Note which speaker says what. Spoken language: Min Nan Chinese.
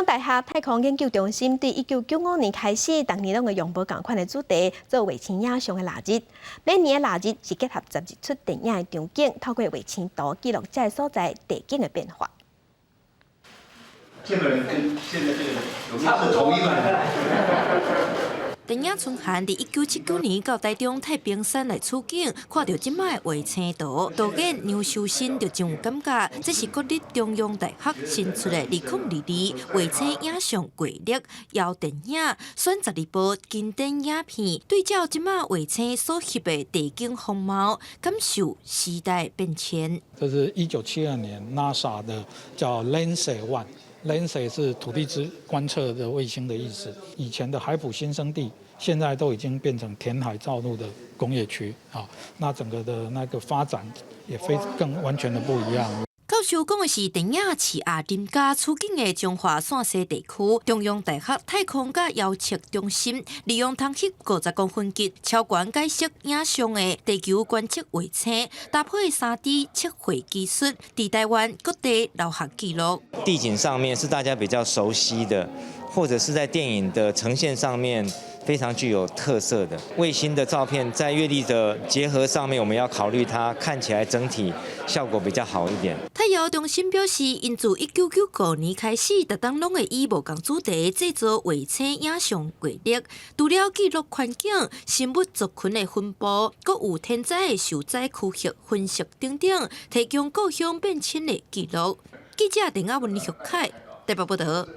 Speaker 1: 央大學太空研究中心對1995年開始，逐年攏會用無仝款的主題做衛星影像的臘日。每年的臘日是結合12齣電影的場景，透過衛星圖記錄這个所在地景的變化。
Speaker 2: 這個人跟現在這個人有沒有是同一個人？
Speaker 3: 電影春寒佇1979年到台中太平山來取景，看著這擺的衛星圖，導演楊修身就真有感覺。這是國立中央大學新出的2022衛星影像月曆邀電影，選12部經典影片，對照這擺衛星所翕的地景風貌，感受時代變遷。
Speaker 4: 這是1972年 NASA 的叫 Landsat One。Landsat 是土地之觀測的衛星的意思。以前的海埔新生地，現在都已經變成填海造陸的工業區啊。那整個的那個發展也非更完全的不一樣。
Speaker 3: 教授講的是電影《刺鴨林家》取景的彰化線西地區，中央大學太空佮遙測中心利用通翕50公分級超懸解析影像的地球觀測衛星，搭配3D 測繪技術，佇台灣各地留下記錄。
Speaker 5: 地景上面是大家比較熟悉的，或者是在電影的呈現上面非常具有特色的衛星的照片，在月曆的結合上面，我們要考慮它看起來整體效果比較好一點。
Speaker 3: 太遙中心表示，𪜶自1995年開始，逐冬攏會以無仝主題製作衛星影像月曆，除了記錄環境、生物族群的分布，閣有天災的受災區域分析等等，提供故鄉變遷的記錄。記者鄧亞文、李玉凱台北報道。